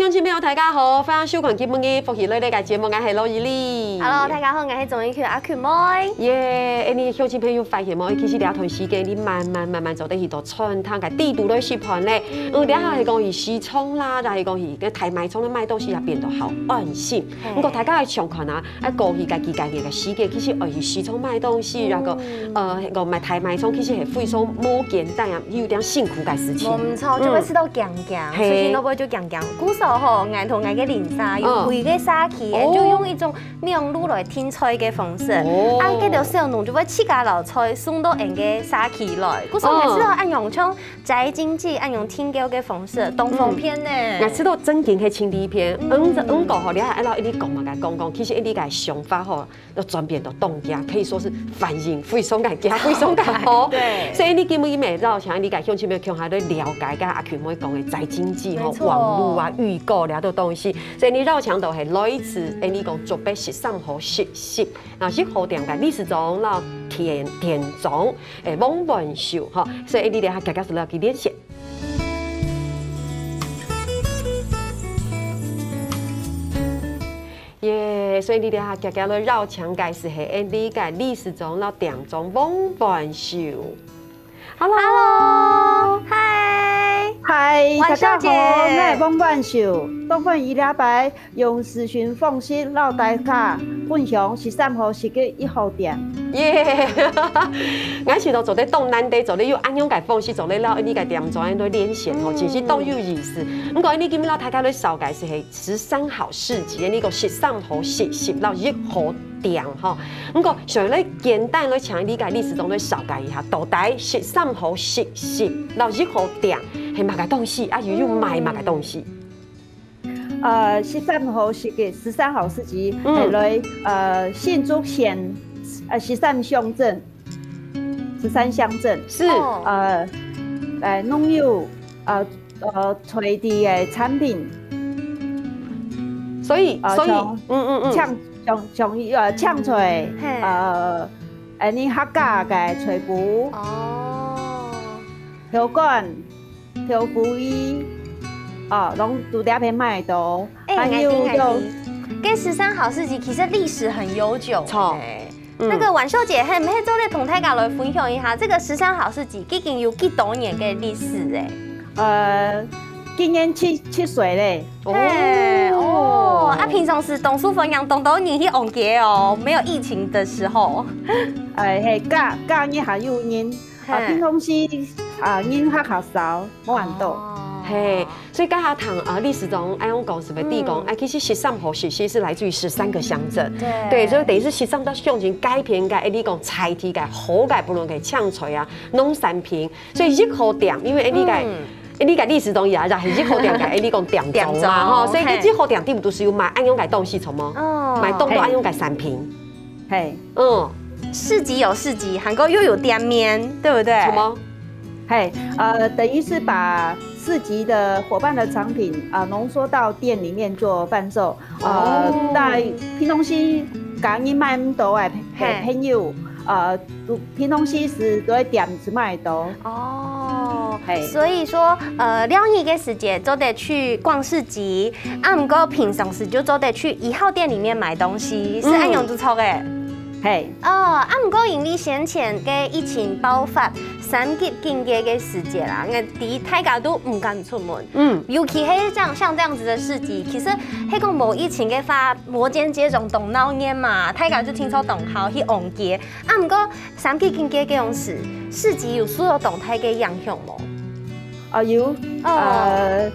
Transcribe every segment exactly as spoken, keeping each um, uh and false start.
鄉親朋友，大家好，歡迎收看今晡日福氣來了个節目，𠊎係羅伊麗。Hello，大家好，𠊎係鍾意Q阿Q妹。耶，哎，你鄉親朋友發現無？其實這段時間你慢慢慢慢做得去到餐廳个地圖來食飯咧。嗯，這下係講去市場啦，就係講去个大賣場咧買東西也變到好安心。嘿。毋過大家愛想看啊，啊，過去个幾個月个時間，其實愛去市場買東西，然後，呃，講買大賣場，其實係非常無簡單啊，有點辛苦个事情。無錯，就會食到驚驚，嘿。所以老婆就驚驚。故所吼，𠊎同𠊎个鄰舍有幾個社區，哦。就用一種網路來訂菜个方式，哦。啊，該條小農就會自家摎菜送到𠊎个社區來。故所𠊎知道恁樣像 宅經濟恁樣訂購个方式，當方便呢。嗯，𠊎知道正經係盡利便，嗯。嗯，毋過吼，你還愛摎佢講嘛，講講，其實佢个想法吼，要轉變到當加，可以說是反應非常个加，非常个好。對。所以你今晡日也邀請你个鄉親朋友共下來了解，跟阿Q妹講个宅經濟吼，沒錯。網路啊、預購了這東西，所以你邀請到係來自，哎，你講竹北十三號食食，那一號店个理事長，那店店長，哎，王文秀吼，所以你等下遽遽來去連線。 耶，所以你等下遽遽來邀請个係𠊎俚个理事長摎店長王文秀。Hello，嗨，嗨，大家好，王小姐。𠊎係王文秀，當歡喜這擺用視訊方式摎大家分享十三號食个一號店。耶，𠊎試著做得當難得，做得用恁樣个方式，做得摎你个店長來連線吼，嗯。真係當有意思。毋過你今日摎大家來紹介係 十三號市集，你講十三號食食摎一號店吼。毋過，想來簡單來請你个理事長來紹介一下，到底十三號食食摎一號店係麼个東西，啊，又有賣麼个東西？呃，十三號食个，十三號市集，嗯。係來，呃，新竹縣，呃，十三鄉鎮，十三鄉鎮，是。哦。呃，來農友，呃， 呃，在地个產品。所以，呃，所以，像，嗯，嗯，嗯。青，像，像，呃，青菜，嘿。呃，恁呢客家个菜脯。哦。豆乾、豆腐乳，哦，攏在這片買到。哎，還有就，𠊎知，𠊎知。該十三號市集其實歷史很悠久，著。哎。 嗯。該个婉秀姐，係毋係做得同大家來分享一下，這个十三號市集已經有幾多年个歷史欸？呃，今年七，七歲咧。嘿，哦。哦，啊，平常時當受歡迎，當多人去逛街哦，沒有疫情的時候。哎，嘿，假，假日還有人，啊，嘿。平常時，啊，人較，較少，無恁多。哦。嘿， 所以剛才聽，呃，理事長恁樣講，係毋係講，嗯。哎，其實十三號食食係來自於十三個鄉鎮。對。對，所以等於係十三个鄉鎮改變个，哎，你講在地个好个，不論个青菜啊，農產品。所以一號店，因為哎，你个，嗯。哎，你个理事長也，也係一號店个，哎，你講店長嘛，店長，吼，所以嘿。一號店底肚係有賣恁樣个東西，著無？哦。賣當多恁樣个產品。嘿。嘿。嗯。市集有市集，還過又有店面，對不對？著無？ 嘿，呃，等於是把市集的夥伴的產品，啊，濃縮到店裡面做販售。呃，哦。在平常時假日買毋到个，嘿。朋友，呃，平常時係在店裡買到。哦，嘿。所以說，呃，尞日个時節做得去逛市集，啊，毋過平常時就做得去一號店裡面買東西，是恁樣就著个。嗯。嘿。哦，啊，毋過因為先前个疫情爆發， 三級警戒个時節啦，𠊎知大家都毋敢出門。嗯。尤其係像，像這樣子的市集，其實係講無疫情个話，摩肩接踵當鬧熱嘛，大家就定著當好去逛街。啊，毋過三級警戒个樣時，市集有受到當大个影響無？啊，有，哦。呃，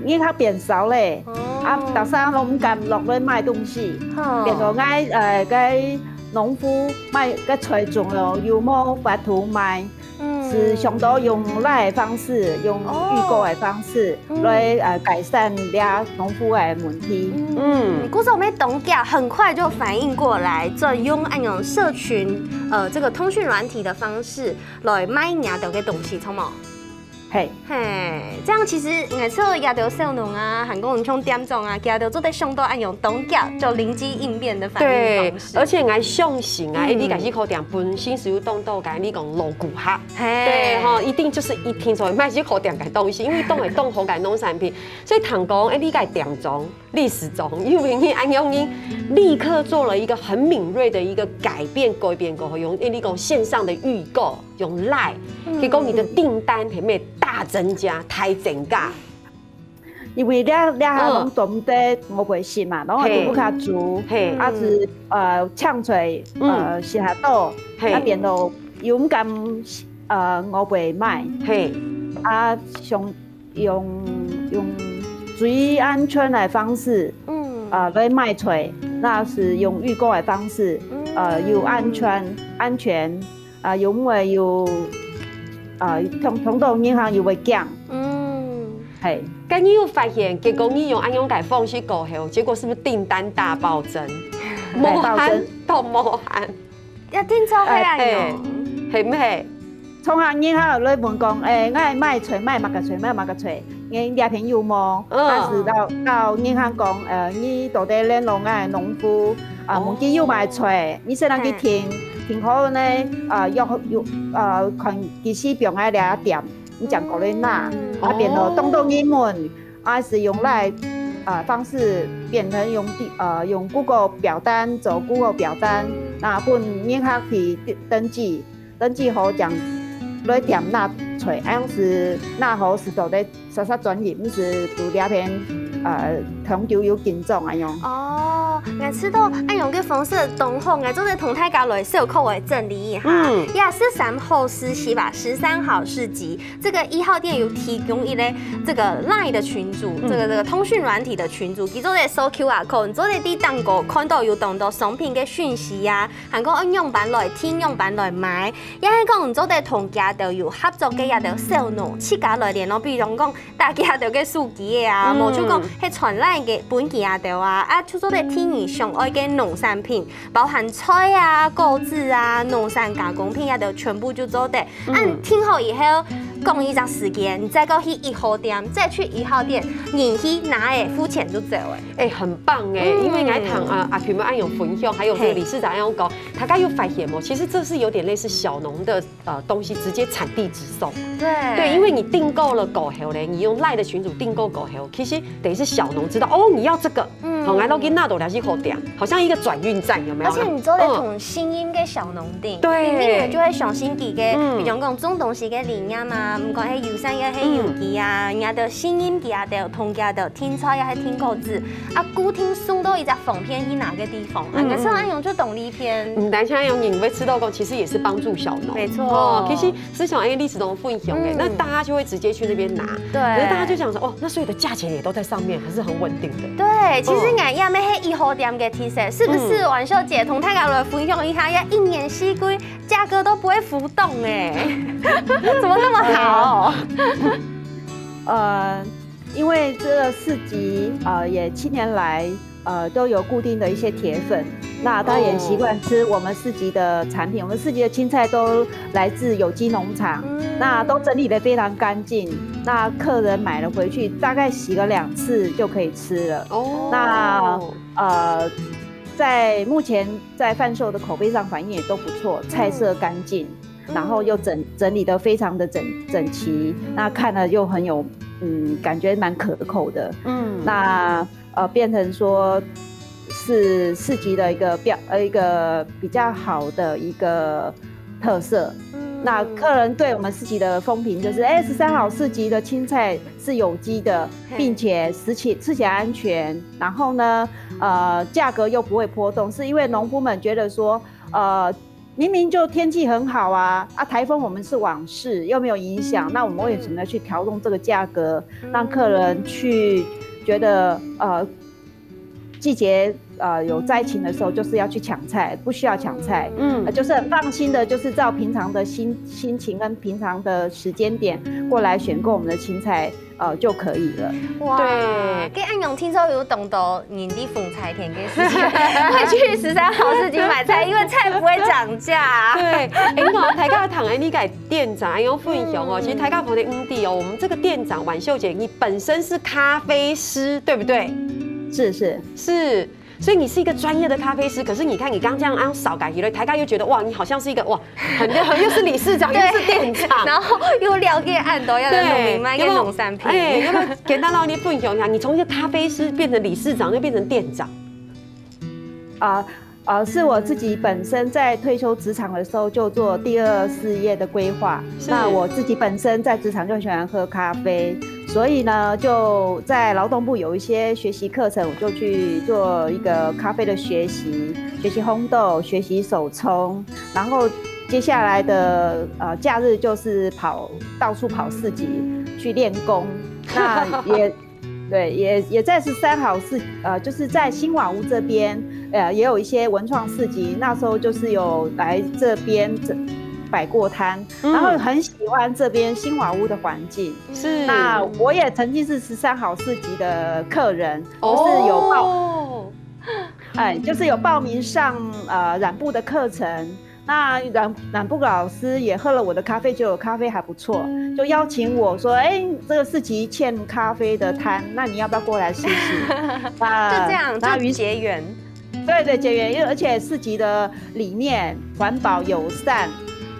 人客變少咧，哦。啊，大家都毋敢落來買東西，吼。變到𠊎，呃，該農夫賣个菜種咯，又無法度賣。 嗯。係想到用LINE个方式，用預購个方式，哦。來，呃，改善這農夫个問題。嗯，故所愛當遽，很快就反應過來，再用恁樣社群，呃，這個通訊軟體的方式來賣若兜个東西，著無？嘿，嘿，這樣其實𠊎想這兜小農啊，還講像店長啊，佢兜做得想到恁樣當遽，就靈機應變的反應方式。對，而且𠊎相信啊，嗯。你个一號店本身係有當多个，你講老顧客，嘿。對吼，一定就是一定會買一號店个東西，因為當會當好个農產品，所以聽講，哎，你个店長 理事長，因為你恁樣，你立刻做了一個很敏銳的一個改變，改變過後，用，你講線上的預購，用Line，嗯。結果你的訂單係無大增加，大增加。因為這，這下攏做毋得外背食嘛，然後就不卡煮，嘿。啊是，呃，搶菜，嗯。呃，食下多，嘿。啊變到又毋敢，呃，外背買。嘿。啊，像 用，用最安全个方式，嗯。呃，來買菜，那係用預購个方式，嗯。呃，又安全，安全，啊，又毋會有，啊，通，通到銀行又會驚。嗯。嘿。該你有發現，結果你用恁樣个方式過後，結果係毋係訂單大暴增？大暴增。無限，都無限。 也定著係恁樣。哎，哎，係毋係？常常人客來問講，哎，𠊎買菜，買麼个菜，買麼个菜，你這片有無？嗯。還係到，到銀行講，呃，你到底聯絡𠊎農夫，啊，哦。問佢有無菜，你先讓佢聽，嘿。聽好呢，啊，約，約，啊，看佢係放在哪店，你正過來拿，嗯。啊，變到當多人問， 啊，係用Line，呃，方式變成用地，呃，用Google表單，做Google表單，那分人客去登記，登記好正來店拿菜，恁樣係拿好係做得煞煞轉去，毋係就這片，呃，長久有緊張恁樣。哦，𠊎知道恁樣个方式當好，𠊎做得同大家來小可个整理一下。嗯。也係十三號市集吧，十三號市集。 這個一號店有提供一個這個Line的群組，嗯。這個，這個通訊軟體的群組，佢做得掃Q R code，你做得在當中看到有當多商品个訊息啊，還有愛仰般來訂，仰般來買，也係講你做得同佢兜有合作个這兜小農，自家來聯絡，比如講打佢兜个手機个啊，嗯。無就講係傳Line个分佢兜啊，啊就做得訂你想愛个農產品，包含菜啊、果子啊、農產加工品，這兜全部就做得。 嗯。啊，訂好以後，講一隻時間，你再過去一號店，再去一號店，人去拿欸，付錢就走欸。哎，很棒哎，嗯。因為𠊎聽，呃，阿群們恁樣分享，還有這個理事長恁樣講，大家有發現無？其實這是有點類似小農的，呃，東西直接產地直送。對。對，因為你訂購了過後呢，你用Line的群組訂購過後，其實等於是小農知道，哦，你要這個，嗯。好，𠊎就去拿到這一號店，好像一個轉運站，有沒有？而且你做得同信任个小農訂，嗯。對。你可能就會相信佢个，嗯。比如講種東西个理念啊，毋管係友善也係有機啊，嗯。人家都信任佢啊，都同佢啊，都訂菜也係訂果子，啊，固定送到一隻方便去拿个地方，啊，嗯，嗯。你看恁樣就當利便。嗯，但是恁樣你會知道講，其實也是幫助小農。沒錯。哦，其實 是像哎，理事長分享的，嗯。那大家就會直接去那邊拿。對。可是大家就想說，哦，那所有的價錢也都在上面，還是很穩定的。對，其實嗯。𠊎也係一號店个特色，是不是？嗯。王秀姐同大家來分享一下，要一年四季價格都不會浮動哎，怎麼那麼好？呃，因為這個市集，呃，也七年來 呃，都有固定的一些鐵粉，那他也習慣吃我們市集的產品。哦。我們市集的青菜都來自有機農場，嗯。那都整理得非常乾淨，那客人買了回去大概洗個兩次就可以吃了。哦。那，呃，在目前在販售的口碑上反應也都不錯，菜色乾淨，嗯。然後又整，整理得非常的整，整齊，那看了又很有，嗯，感覺蠻可口的。嗯。那 呃，變成說是市集的一個標，呃，一個比較好的一個特色。嗯。那客人對我們市集的風評就是，哎，十三號市集的青菜是有機的，嘿。並且食起，吃起來安全，然後呢，呃，價格又不會波動，是因為農夫們覺得說，呃， 明明就天氣很好啊，啊，颱風我們是網市，又沒有影響，那我們為什麼要去調動這個價格，嗯。讓客人去覺得，呃，季节呃有灾情的时候，就是要去抢菜，不需要抢菜，嗯，呃，就是很放心的，就是照平常的心心情跟平常的时间点过来选购我们的青菜，呃就可以了。哇，对，跟安永听说有懂得你的风采田个事情，会去十三好市集买菜，因为菜不会涨价。对，哎，你看大家谈的那个店长，哎呦，分享哦，其实大家不得唔知哦，我们这个店长婉秀姐，你本身是咖啡师，对不对？是是是。所以你是一个专业的咖啡师，可是你看你刚这样啊扫感觉了，台大又觉得哇，你好像是一个哇，很很又是理事长又是店长，然后又了解很多要的农民卖的农产品，哎，要不要简单让你分享一下，你从一个咖啡师变成理事长，又变成店长？啊。呃，是我自己本身在退休职场的时候就做第二事业的规划。那我自己本身在职场就喜欢喝咖啡，所以呢，就在劳动部有一些学习课程，我就去做一个咖啡的学习，学习烘豆，学习手冲，然后接下来的呃假日就是跑到处跑市集去练功，那也。对，也也在十三好市，呃，就是在新瓦屋这边，呃，也有一些文创市集。那时候就是有来这边摆过摊，然后很喜欢这边新瓦屋的环境。是，那我也曾经是十三好市集的客人，就是有报，哎，就是有报名上呃染布的课程。那染染布老师也喝了我的咖啡，觉得我咖啡还不错，就邀请我说：“哎，这个市集欠咖啡的摊，那你要不要过来试试？”啊，就这样，就结缘。对对，结缘，因为而且市集的理念环保友善，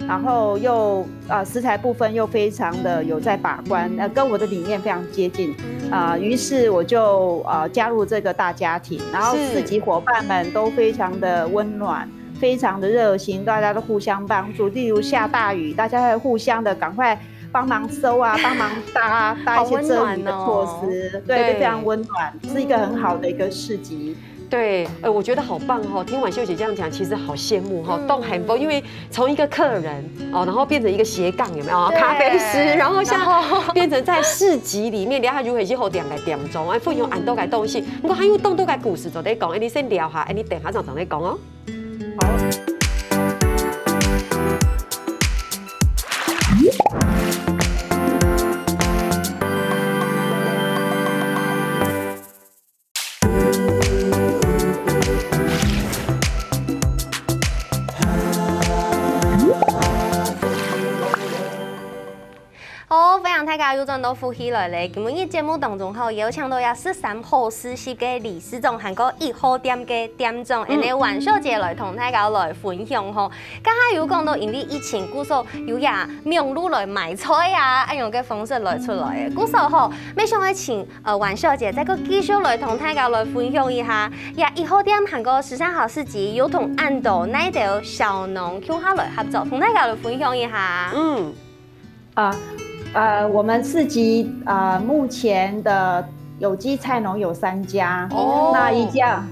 然后又呃食材部分又非常的有在把关，呃，跟我的理念非常接近啊，于是我就呃加入这个大家庭，然后市集伙伴们都非常的温暖。非常的热心，大家都互相帮助。例如下大雨，大家会互相的赶快帮忙收啊，帮忙搭搭一些遮雨的措施，对，就非常温暖，是一个很好的一个市集。对，呃，我觉得好棒哦！听婉秀姐这样讲，其实好羡慕哈，动很多，因为从一个客人哦，然后变成一个斜杠，有没有？咖啡师，然后像变成在市集里面，你看如何去后点来点钟，哎，分享很多个东西。不过还有动多个故事，做得讲，哎，你先聊下，哎，你等下再再来讲哦。好，欢迎大家又转到福氣來了。今晡日節目當中吼，邀請到這十三好市集个理事長，還過一號店个店長，恁呢婉秀姐來同大家來分享吼。剛才有講到因為疫情，故所有這網路來買菜啊，恁樣个方式來出來个。故所吼，乜想愛請呃婉秀姐再過繼續來同大家來分享一下，這一號店還過十三好市集有同恁多哪兜小農共下來合作，同大家來分享一下。嗯。 啊，呃，我们市集啊，目前的有机菜农有三家，哦，那一家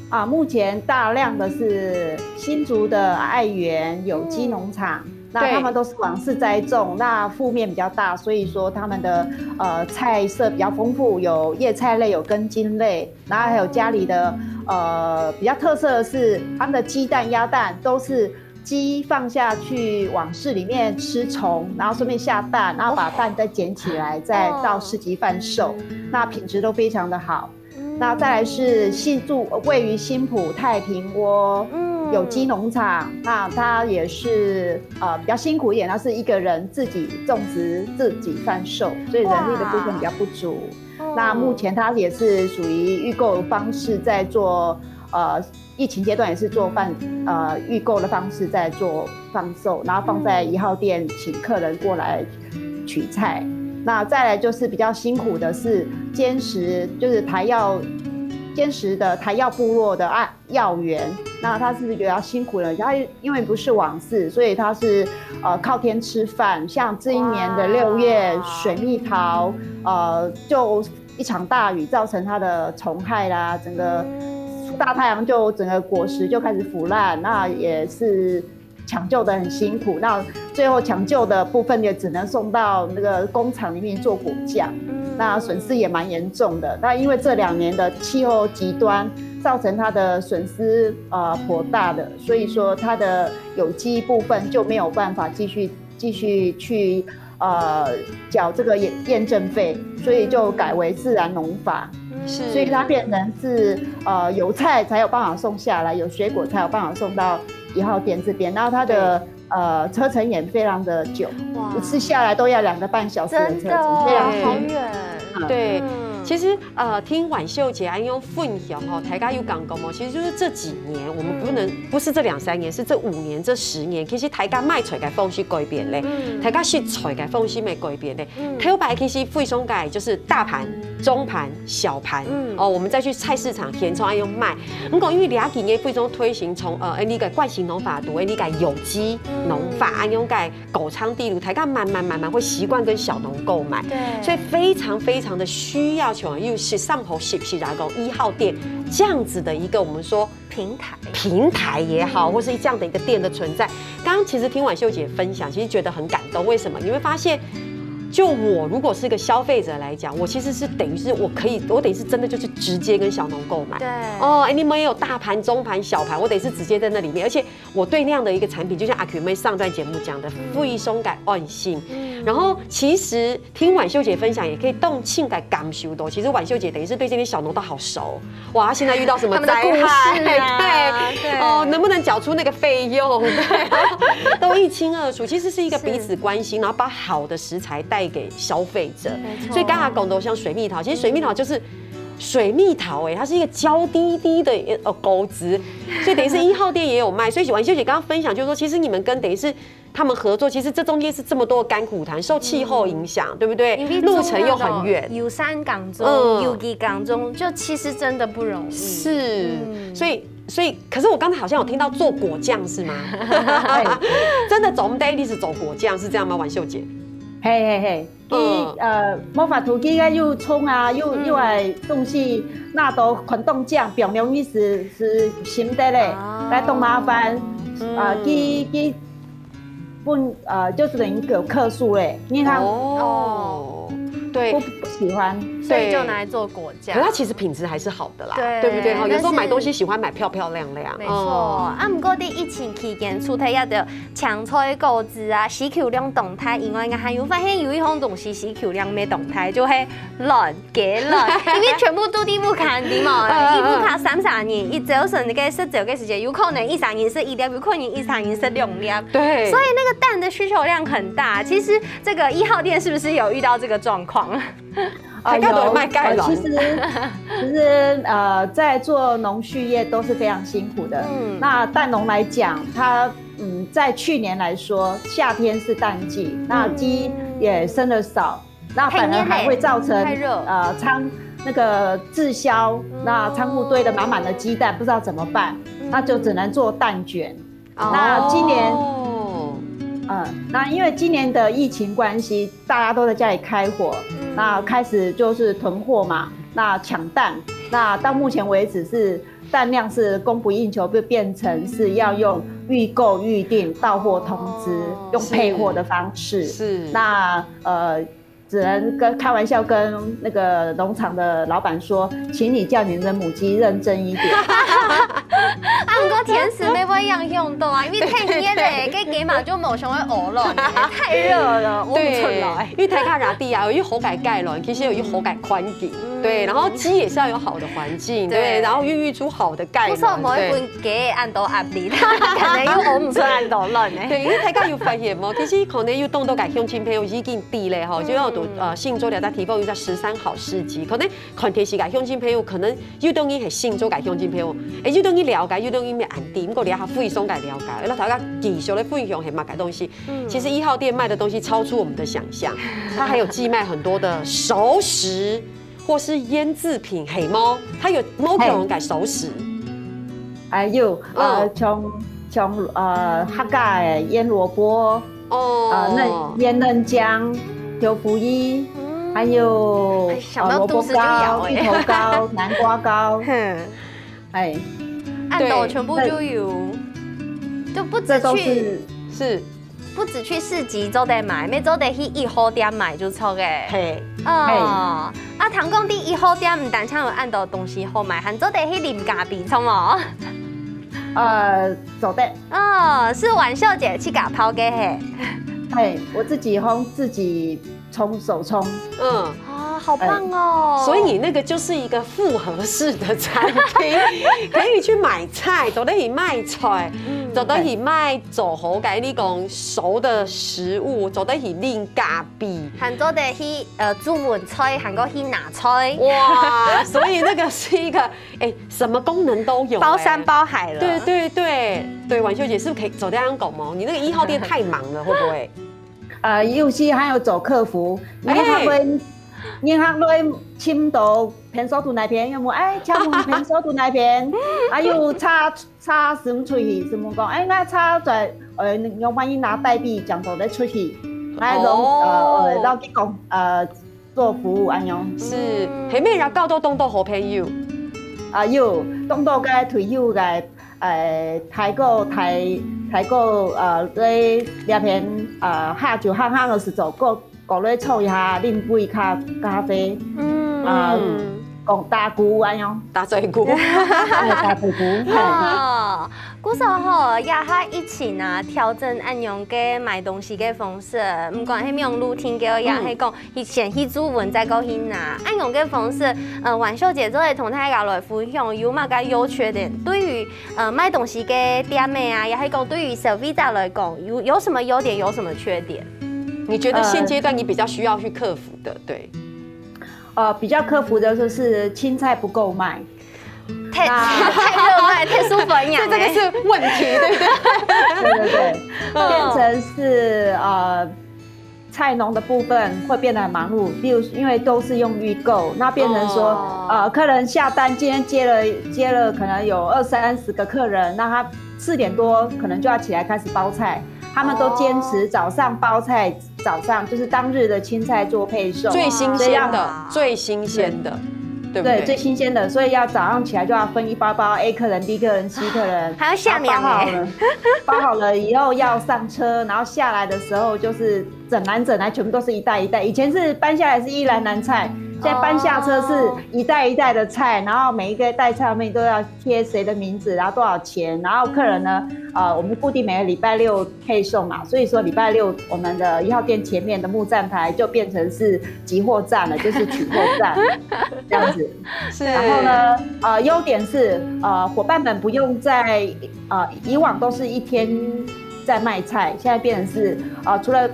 啊，目前大量的是新竹的爱源有机农场，那他们都是网式栽种，那覆面比较大，所以说他们的呃菜色比较丰富，有叶菜类，有根茎类，然后还有家里的呃比较特色的是他们的鸡蛋、鸭蛋都是。 鸡放下去往市里面吃虫，然后顺便下蛋，然后把蛋再捡起来，再到市集贩售，那品质都非常的好。那再来是新住位于新埔太平窝，嗯，有机农场，那它也是呃比较辛苦一点，它是一个人自己种植自己贩售，所以人力的部分比较不足。那目前它也是属于预购方式在做，呃。 疫情阶段也是做贩呃预购的方式在做贩售，然后放在一号店请客人过来取菜。那再来就是比较辛苦的是坚实，就是台药坚实的台药部落的啊药园，那它是比较辛苦的，它因为不是网式，所以它是呃靠天吃饭。像这一年的六月，水蜜桃呃就。 一场大雨造成它的虫害啦，整个大太阳就整个果实就开始腐烂，那也是抢救的很辛苦。那最后抢救的部分也只能送到那个工厂里面做果酱，那损失也蛮严重的。那因为这两年的气候极端，造成它的损失呃颇大的，所以说它的有机部分就没有办法继续继续去呃缴这个验验证费，所以就改为自然农法，是，所以它变成是呃有菜才有办法送下来，有水果才有办法送到一号店这边，然后它的呃车程也非常的久，哇一次下来都要两个半小时的车程，真的哦，非常远。好远。对，嗯其实呃，听婉秀姐恁樣分享吼，大家有感覺無？其實就是這幾年，我們不能不是這兩三年，是這五年、這十年，其實大家買菜个方式改變咧，嗯大家食菜个方式也改變咧。嗯頭擺其實非常个就是大盤、中盤、小盤，嗯哦，我們再去菜市場現場恁樣買。毋過因為這幾年非常推行從呃，恁个慣性農法度，恁个有機農法，恁樣个 高倉低路，大家慢慢慢慢會習慣跟小農購買，对，所以非常非常的需要像有十三號、十四號講一號店這樣子的一個我們說平台，平台也好，或是這樣的一個店的存在。剛剛其實聽婉秀姐分享，其實覺得很感動。為什麼？你會發現，就我如果是個消費者來講，我其實是等於是我可以，我等於是真的就是直接跟小農購買。对，哦，哎，你們也有大盤、中盤、小盤，我等於是直接在那裡面，而且我對那樣的一個產品，就像阿 Q 妹上段節目講的，非常个安心。然後其實聽婉秀姐分享，也可以當場个感受到，其實婉秀姐等於是對這些小農都好熟。哇，她現在遇到什麼他們的故災害？事啊，对哦，能不能繳出那個費用？對，都一清二楚。其實是一個彼此關心，然後把好的食材帶給消費者。沒錯所以剛才講到像水蜜桃，其實水蜜桃就是水蜜桃哎、它是一個嬌滴滴的呃果子，所以等於是一號店也有賣。所以婉秀姐剛剛分享就是說，其實你們跟等於是他們合作，其實這中間是這麼多的甘苦談，受氣候影響，對不對？因為路程又很遠。有三港中，嗯有幾港中，就其實真的不容易。是，所以所以，可是我剛才好像有聽到做果醬是嗎？真的總得一直走果醬是這樣嗎？婉秀姐，嘿嘿嘿，嗯嗯，呃，魔法土鸡个又冲啊，又又来东西，那都款冻酱，表面意思是新的嘞，来冻麻烦啊，鸡鸡不呃，就是等于有克数嘞，因为他哦，对不，不喜欢，所以就拿来做果酱。可是它其实品质还是好的啦，对对不对？哈，有时候买东西喜欢买漂漂亮亮，没错，啊，不过在疫情期间，除了要的抢菜果子啊，需求量动态以外，还有发现有一种东西需求量没动态，就系卵，鸡卵，因为全部都在屋下里嘛，嗯一屋下三十人，一朝晨个食朝个时间，有可能一三人食一粒，有可能一三人食两粒。对，所以那个蛋的需求量很大，其实这个一号店是不是有遇到这个状况？大家都有卖蛋卵呃，其实其实呃，在做农畜业都是非常辛苦的。嗯那蛋农来讲，他嗯，在去年来说，夏天是淡季，那鸡也生的少。那反而还会造成太热呃仓那个滞销，那仓库堆得满满的鸡蛋，不知道怎么办，那就只能做蛋卷。那今年哦，嗯，那因为今年的疫情关系，大家都在家里开火，那开始就是囤货嘛，那抢蛋，那到目前为止是蛋量是供不应求，就变成是要用预购、预定、到货通知，哦用配货的方式。是那呃，只能跟开玩笑跟那个农场的老板说，请你叫你的母鸡认真一点。啊，不过甜食没有影响到啊，因为天热嘞，这鸡嘛就没有想要屙了，太热了，屙不出来。因为大家热地啊，有一口感概卵，其实有一口感宽景，对，然后鸡也是要有好的环境，对，对然后孕育出好的概卵，不错，某一对。本给按到压力，可能又屙不出按到卵呢。对，因为大家有发现无？其实可能有当多个乡亲朋友已经知咧吼，就要读呃新竹了，在地方有在十三号市集，可能看电视个乡亲朋友，可能有当然系新竹个乡亲朋友，诶，有当然了解，有当然没安定，不过了解非常个了解，那大家继续的分享系么个东西。其实一号店卖的东西超出我们的想象，它还有寄卖很多的熟食。或是腌制品，系无？它有某种个熟食，还有呃嗯，像像呃客家的腌萝卜，哦，呃嫩腌嫩姜、豆腐乳，还有哎想到呃萝卜肚子就痒糕、哎芋头糕、南瓜糕，哼，哎，按到全部就有，就不止这都去是是不止去市集做得買，乜做得去一號店買就著个。係，哦，啊，聽講在一號店毋單淨有恁多東西好買，還做得去啉咖啡，著無？呃，做得。哦，是婉秀姐自家泡个係？係，我自己烘，自己沖手沖。嗯，哦，好棒哦！所以你那个就是一个复合式的餐厅，可以去买菜，做得去买菜，做得去买做好个你讲熟的食物，做得去啉咖啡。還做得去呃煮碗菜，還過去拿菜。哇，所以那个是一个哎，什么功能都有，包山包海了。对对对对，婉秀姐是不是可以做这样讲吗？你那个一号店太忙了，会不会？呃，尤其還有做客服，你還會，你還會尋到便所肚哪片，有無？哎，請問便所肚哪片？還有差差什麼出去，什麼講？哎，那差在呃，有萬一拿代币，講到咧出去，來弄呃，呃，老實講呃，做服务恁樣。是，係無也交到當多好朋友。啊，有當多个退休个，呃，大个大大个呃，在這片呃，下晝行行个時候，過過來坐一下，啉杯咖咖啡，嗯啊，講打鼓恁樣，打嘴鼓。哎，打嘴鼓，嘿。哦，故所吼，這下疫情啊，調整恁樣个買東西个方式，毋管係用路程个，也係講去先去注文再過去拿，恁樣个方式，呃，婉秀姐做得同大家來分享有麼个優缺點，對於呃賣東西个店个啊，也係講對於消費者來講，有有什麼優點，有什麼缺點？你觉得现阶段你比较需要去克服的，对？呃，比较克服的就是青菜不够卖。太太热卖，太舒服了，这这个是问题，对不对？对对对，变成是呃，菜农的部分会变得很忙碌。例如，因为都是用预购，那变成说，哦呃，客人下单，今天接了接了，可能有二三十个客人，那他四点多可能就要起来开始包菜，他们都坚持早上包菜，早上就是当日的青菜做配送，最新所以要鲜的，最新鲜的，对不对，对？最新鲜的，所以要早上起来就要分一包包，A 客人、B 客人、C 客人，还要下然后包好量欸了，包好了以后要上车，然后下来的时候就是整篮整篮，全部都是一袋一袋。以前是搬下来是一篮篮菜，现在搬下车是一袋一袋的菜，然后每一个袋上面都要贴谁的名字，然后多少钱，然后客人呢，呃，我们固定每个礼拜六配送嘛，所以说礼拜六我们的一号店前面的木站牌就变成是集货站了，就是取货站这样子。是。然后呢，呃，优点是呃，伙伴们不用在呃，以往都是一天在卖菜，现在变成是呃，除了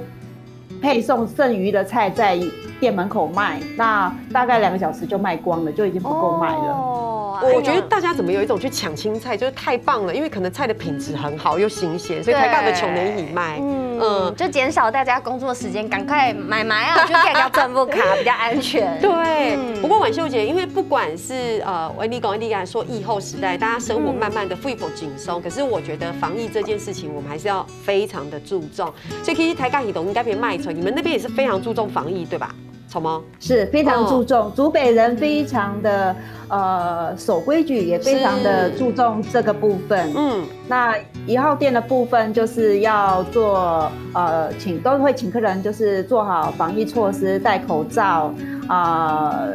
配送剩余的菜在店门口卖，那大概两个小时就卖光了，就已经不够卖了。哦我觉得大家怎么有一种去抢青菜，就是太棒了，因为可能菜的品质很好又新鲜，所以大家个穷能一起卖。嗯，嗯，就减少大家工作时间，赶快买买啊，就给人家赚不卡，比较安全。对，嗯不过婉秀姐，因为不管是呃，你讲你刚才说疫后时代，大家生活慢慢的恢复紧松，可是我觉得防疫这件事情，我们还是要非常的注重。所以其实大家都应该别卖菜，你们那边也是非常注重防疫，对吧？好吗？是非常注重，竹北人非常的呃守规矩，也非常的注重这个部分。嗯，那一号店的部分就是要做呃，请都会请客人就是做好防疫措施，戴口罩啊。呃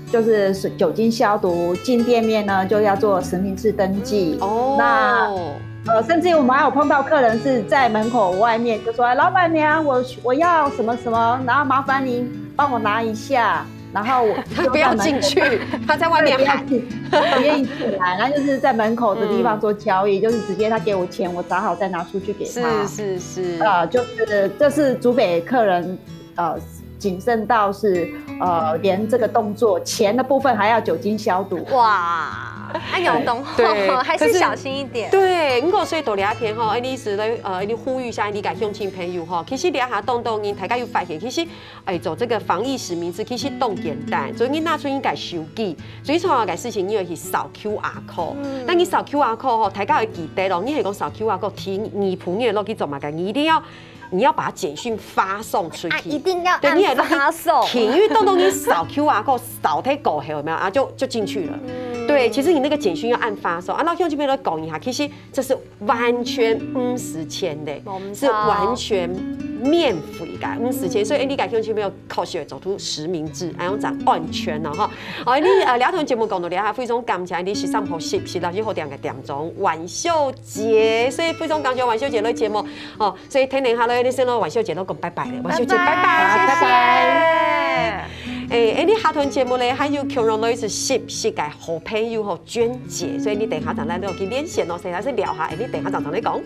就是酒精消毒，进店面呢就要做实名制登记。哦，那呃，甚至我们还有碰到客人是在门口外面就说：“老板娘，我我要什么什么，然后麻烦您帮我拿一下。”然后我他不要进去，他在外面喊。不愿意进来，然后就是在门口的地方做交易，就是直接他给我钱，我找好再拿出去给他。是是是，呃，就是这是竹北客人呃谨慎到是呃连这个动作钱的部分还要酒精消毒。哇，哎呦，懂对还是小心一点。对，不过所以多聊天哈，哎，你是来呃，你呼吁一下，你个乡亲朋友哈，其实你下当当人，大家有发现，其实哎做这个防疫实名制其实当简单，所以你拿出你个手机，最重要的事情你要去扫 QR code，那你扫 QR code 吼，大家要记得咯，你系讲扫 QR code，提你朋友落去做嘛个，你一定要。你要把简讯发送出去，啊，一定要对，你也按发送。因为当当你扫 QR code 扫忒过后，有没有啊？就就进去了。对，其实你那个简讯要按发送啊。那乡亲朋友讲一下，其实这是完全毋使钱的，我们是完全免费的，毋使钱。所以你家乡亲朋友考学走出实名制，哎，用讲安全了哈。哦，你呃，聊天节目讲到了哈，非常感谢你十三号十十六一号店个店长万小姐，所以非常感谢万小姐来节目哦。所以天天下来，你先跟万小姐都讲拜拜了，万小姐拜拜，拜拜谢谢哎哎，你下段节目呢，还有共同来自熟悉个好朋友吼，娟姐，所以你等一下上来都有去连线哦，所以还是聊下，哎，你等一下上上来讲。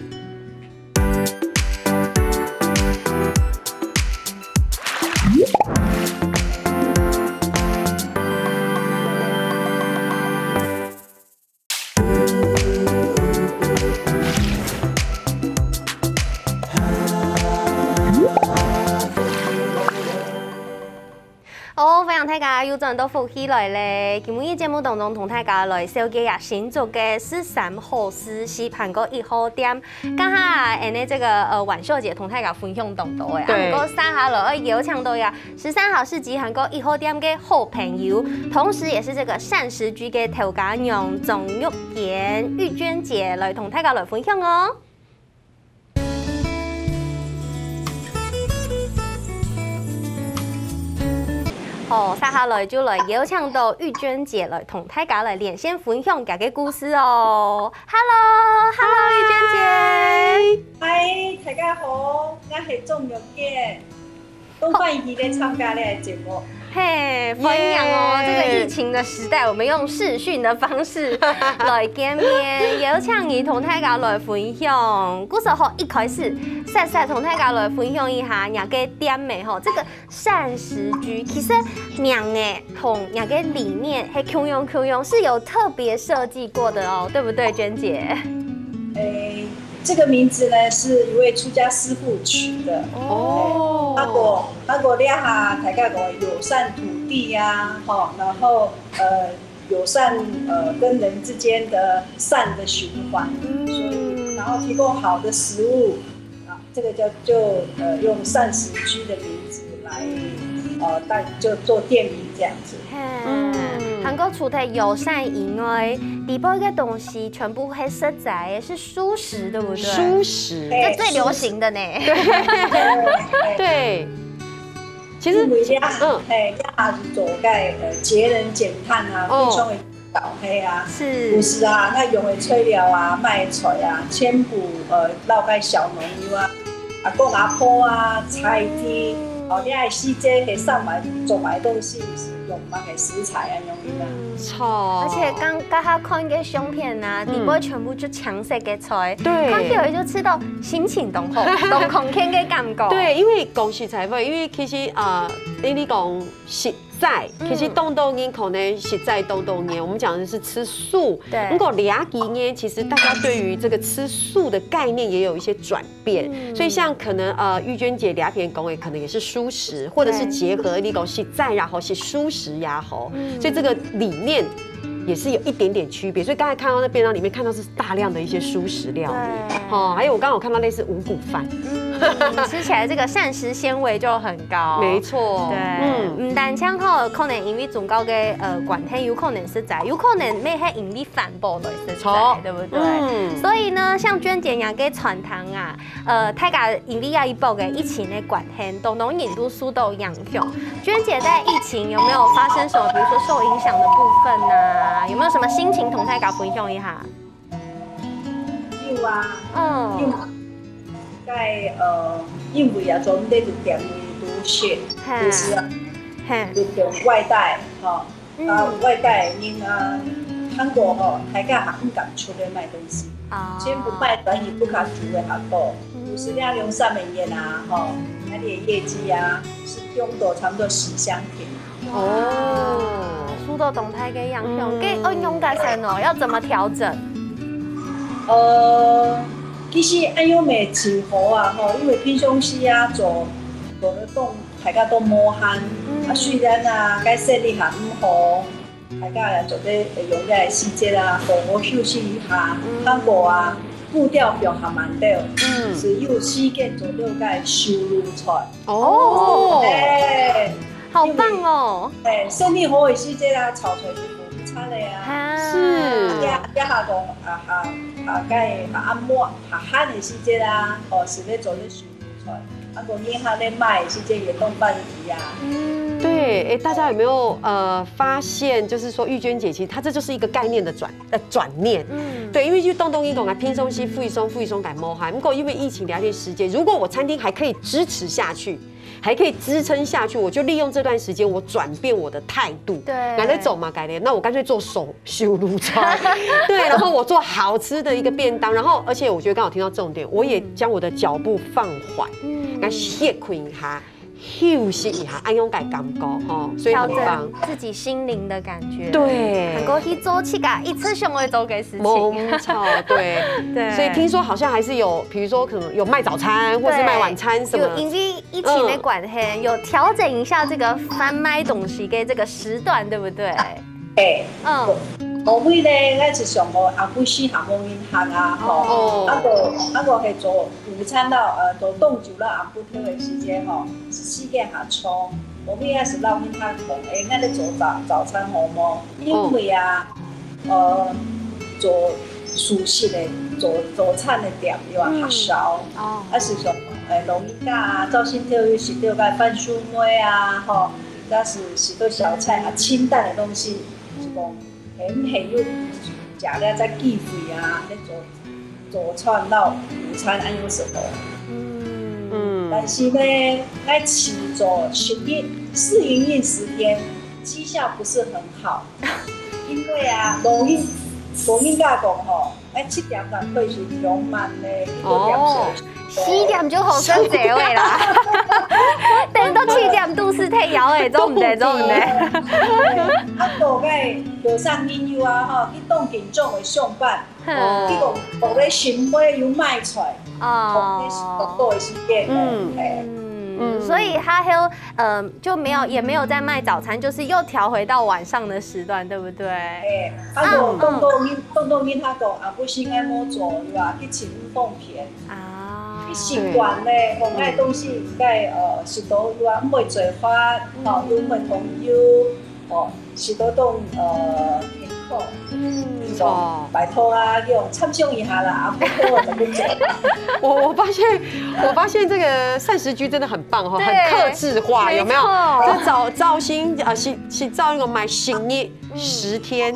哦，欢迎大家又转到福氣來咧。今日節目當中同大家來紹介啊新竹个十三號市集還過一號店。剛下恁呢這個呃萬小姐同大家分享當多个，啊，對毋過接下來愛邀請到呀十三號市集還過一號店个好朋友，同時也是這個膳食居个頭家娘鍾玉娟、玉娟姐來同大家來分享哦。 好，接下來就來邀請到玉娟姐來同大家來連線分享佢个故事哦。Hello，Hello，玉娟姐。嗨，大家好，我係鍾玉娟，當歡喜來參加你个節目。嘿，歡迎哦！耶這個疫情的時代，我們用視訊的方式來見面，邀請你同大家來分享。故所好，一開始，細細同大家來分享一下，你个店名吼，這個膳食居，其實名誒，同你个理念係共樣共樣，是有特別設計過的哦，對不對，娟姐？誒，這個名字呢是一位出家師父取的。哦他講，他講這下大家講友善土地啊，吼，然後呃友善呃跟人之間的善的循環，所以然後提供好的食物啊，這個叫就呃用膳食居的名字來呃帶就做店名這樣子。嘿，還過除忒友善以外，裡背个東西全部係食材，是蔬食，對不對？蔬食，這最流行的呢。对，其實因為這下嗯嘿，這下是做該呃節能減碳啊，哦非常的搞黑啊。是毋係啊，該用个材料啊，賣菜啊，全部呃落該小農友啊，阿公阿婆啊，菜地，哦，你愛時節係上買做買東西，是用麼个食材啊，用的啊。錯，而且剛剛剛看个相片啊，裡背全部就青色个菜，對看起來就吃到心情當好，當康健个感覺。对，因為講實在話，因為其實啊，呃，你講食齋，其實當多人可能食齋當多年，我們講的是吃素。對不過這幾年，其實大家對於這個吃素的概念也有一些轉變，所以像可能呃，玉娟姐這片講的可能也是蔬食，或者是結合你講食齋也好，食蔬食也好，所以這個理念也是有一點點區別。所以剛才看到那便當裡面看到是大量的一些蔬食料理，對哦，還有我剛剛有看到類似五穀飯，嗯，吃起來這個膳食纖維就很高。沒錯，對，嗯。嗯，但像吼，可能因為宗教个呃關係，有可能食齋，有可能乜係因為環保來食齋，錯對不對？嗯所以呢，像娟姐這个餐廳啊，呃，大家因為這一波个疫情个關係，當多人都受到影響。娟姐在疫情有沒有發生什麼，比如說受影響的部分啊？有沒有什麼心情同大家分享一下？有啊，嗯，有。該呃，因為啊，做毋得就店裡都食，嘿就是啊，嘿，就用外帶吼，嗯啊外帶人啊，韓國吼，大家還毋敢出來買東西，啊全部買轉去屋下煮个較多，就是兩兩三個月啊，吼，那你的業績啊，是用到差不多四成平。哦，受到當大个影響，嗯該愛仰結算哦，要怎麼調整？呃，其實恁樣也真好啊，吼，因為平常時啊，做做得動，大家都無閒。啊，雖然啊，該生理還毋好，大家也做得用這个時節啊，好好休息一下。不過啊，步調放較慢點，嗯是有時間做了該收入菜。哦，哎，好棒哦！哎，生理好的時節啊，炒菜就無差个啊。啊。是。這，這下講啊，啊，啊，該啊，按摩，下班个時節啊，哦，係咧做咧手路菜，啊，講你下咧賣个時節也當歡喜啊。嗯，对，哎，大家有没有呃发现，就是说玉娟姐其实她这就是一个概念的转呃转念，嗯，对，因为就当当一讲啊，平常时非常非常感冒哈，不过因为疫情的一段时间，如果我餐厅还可以支持下去，还可以支撑下去，我就利用这段时间，我转变我的态度。对那那走嘛改良，那我干脆做手手炉菜，对，然后我做好吃的一个便当，然后而且我觉得刚好听到重点，我也将我的脚步放缓，嗯，来歇困一下。休息一下，安样个感觉吼，所以调很棒整。自己心灵的感觉。对很多去做自家一直想要做的事情。没错，对对所以听说好像还是有，比如说可能有卖早餐，或是卖晚餐什么。有因为疫情的关系，有调整一下这个贩卖东西的这个时段，对不对？哎，嗯，後尾咧，𠊎就想講，啊，不時行無人行啊，吼，哦啊个啊个係做午餐到呃，做中晝到暗晡頭个時間吼，係四點下床。後尾也係老人家講，哎，𠊎咧做早早餐好無？因為啊，呃，做素食的，做早餐的店又啊較少，哦，啊是講，哎，老人家啊，朝晨頭有食到个番薯糜啊，吼，但是食到小菜啊，清淡的東西，是講，哎，毋係有食了在忌讳啊，咧做早餐到午餐安有什麼？嗯，嗯，但是呢，愛起做十一试营运十天，绩效不是很好，因为啊，老人老人家讲吼，哎，七点钟开始量慢呢，一个点水。四点就好算结尾啦。等到七点肚屎忒枵哎，做毋得，做毋得。啊，到个有上人有啊吼，去当紧张的上班，哼去讲讲咧新买有卖菜，讲咧哦讲。到的时间，嗯哎，嗯，所以他还有，嗯，就没有也没有在卖早餐，就是又调回到晚上的时段，对不对？哎，啊，我动动你动动你他讲啊，不是应该莫做，对吧？去请风片，啊你习惯咧，讲个东西应该呃，食到有啊，毋会嘴花，吼，又毋会同油，哦，食到动呃健康。嗯哦拜托啊，用参详一下啦，啊，不过我怎么做？我我发现，我发现这个膳食居真的很棒哈，对很客制化，有没有？没错就照照新啊，是是照那个买新一十天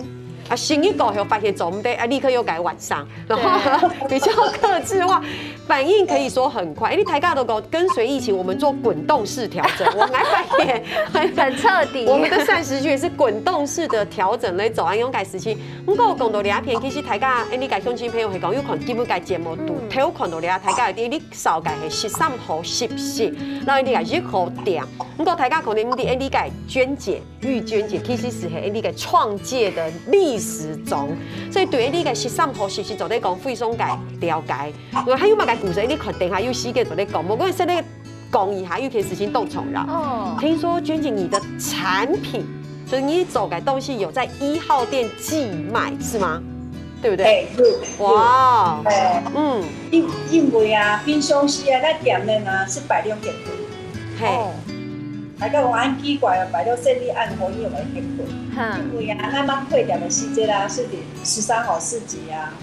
啊，新一过后发现做不对啊，立刻又改晚上，然后比较客制化，反应可以说很快。因为台大都讲跟随疫情，我们做滚动式调整，我还发现很彻底。我们的膳食居也是滚动式的调整来做安样个事情。不过讲到这片，其实大家，哎，你个乡亲朋友系讲，有看今日个节目，都偷看到了，大家一定你少个系十三号、十四，然后你个一号点。不过大家可能你哎，你个娟姐、玉娟姐，其实是系你个创界的历史中，所以对于你个十三号、十四做得讲非常个了解。我还有么个故事，你看等下有时间做得讲，我讲现在讲一下，有件事情动宠了。哦，听说娟姐你的产品，就是你走改东西有在一号店寄卖，是吗？对不对？哎，有，有，哇，哎，嗯，因因为啊，平常时啊，咱店呢啊是拜六日开，嘿，哦，大家讲安奇怪啊，拜六生理安好，你有没有开？哈，因为啊，咱们开店的时间啊，是十三号市集啊，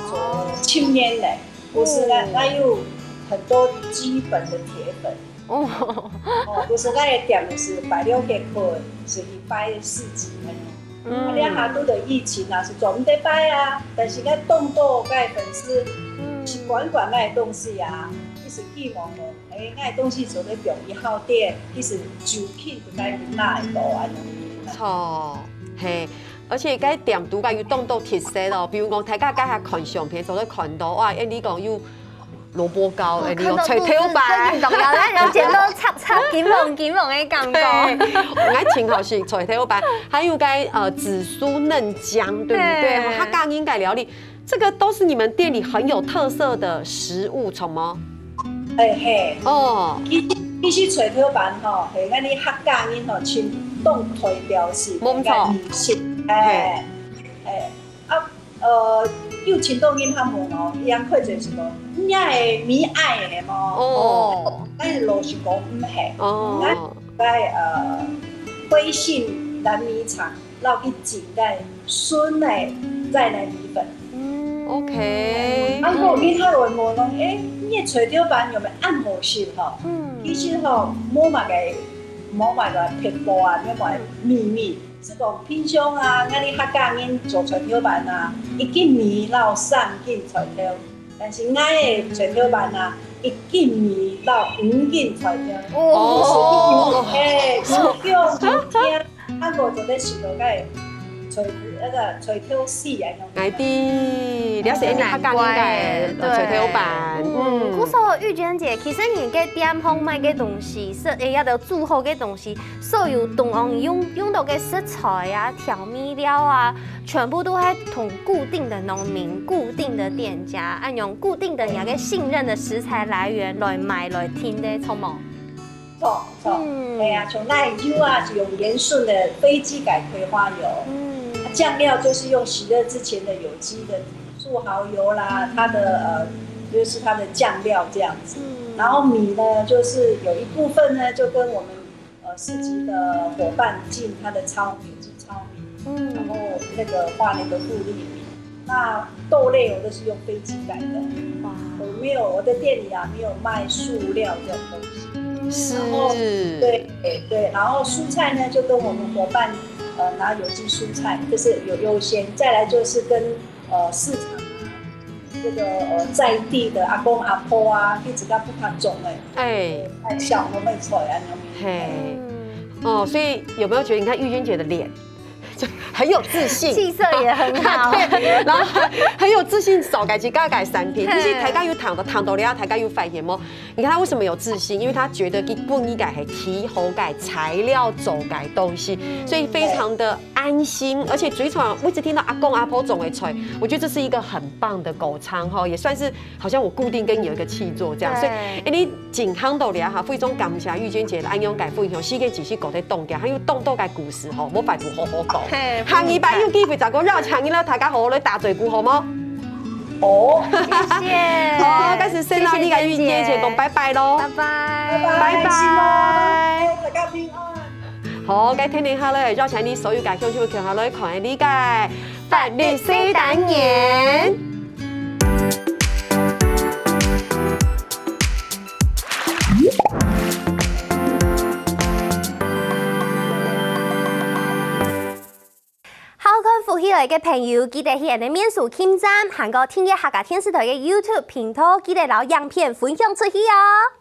做青年嘞，不是啊，那有很多基本的铁粉。哦，哦，就是咱个店就是拜六日开，是一拜四级的。啊，两下都的疫情啊，是做毋得拜啊，但是咱动到个粉丝，嗯是管管个东西啊，一直希望呢，哎，个东西做得用一号店，一直就去不该那一个啊，容易啦。错，嘿。而且该店都该有当多特色咯，比如讲，大家该下看相片，就会看到哇，哎，你讲有萝卜糕，哎，你有菜头粄，运动要来了，剪到擦擦金黄金黄的感对，觉。我爱请好是菜头粄，还有该呃紫苏嫩姜，对不对？对客家人个料理，这个都是你们店里很有特色的食物，什么？哎嘿，哦，其实其实菜头粄吼，系咱个客家人吼，真当代表性没错个美食，哎哎啊呃，有真多人他们哦，一样看就是讲，你也会米爱的嘛，哦，但是老实讲，毋系，哦，在呃，微信南米厂落去浸个，順个再來米粉。OK，啊，如果你太會問講，誒，你个菜頭粄有無恁好食吼？嗯其實吼，無麼个，無麼个撇步啊，無麼个秘密。是講平常啊，𠊎等客家人做菜頭粄啊，一斤米落三斤菜頭，但是𠊎个菜頭粄啊，一斤米落五斤菜頭。哦誒，有香有甜，啊，無做得食到个菜，那个菜頭絲啊，那種。哎，對，了解你客家人个呃菜頭粄，嗯，故所玉娟姐，其實你个店項賣个東西，係也都煮好个東西，所有東岸用用到个食材啊、調味料啊，全部都係同固定的農民、固定的店家，恁樣固定的你个信任的食材來源來買來訂个，著無？著著，嗯係啊，像奶油啊，係用鹽順个非基改葵花油。嗯啊，醬料就是用喜樂之前的有機的素蠔油啦，它的呃，就是它的醬料這樣子。嗯然後米呢，就是有一部分呢，就跟我們呃市集的夥伴進他的糙米，有機糙米，然嗯後那個換那個富粒米。那豆類我都是用非基改的，哇我沒有，我的店裡啊沒有賣塑料這種東西。是，对对，然後蔬菜呢，就跟我們夥伴呃拿有機蔬菜，就是有優先，再來就是跟呃市場啊，這個呃在地的阿公阿婆啊，一直到不同種類，哎，賣小農賣菜啊，農民。嘿，嗯，哦，所以有沒有覺得你看玉娟姐的臉，就很有自信，氣色也很好。對，然後很有自信，紹介自家个產品。嘿其實大家有聽到，聽到了，大家有發現無？你看她為什麼有自信？因為她覺得佢本身个係提好个材料做个東西，所以非常的安心。而且最重要，我一直聽到阿公阿婆種个菜，我覺得這是一個很棒的高餐哈，也算是好像我固定跟你有一個契作這樣。所以，對哎，你健康到了哈，非常感謝玉娟姐來恁樣个分享，四个字是講得當个，還有當多个故事吼，無辦法好好講。嘿下禮拜有機會再過邀請你啦，大家好好來打嘴鼓好無？哦，謝謝。好，該就先摎你个玉娟姐講拜拜咯。拜拜。拜拜大家平安。好，該天天好了，邀請你所有个鄉親朋友來看你个法律細單元。好看福氣來个朋友，記得去𠊎等个面書網站，還過訂閱客家電視台个YouTube頻道，記得摎影片分享出去哦。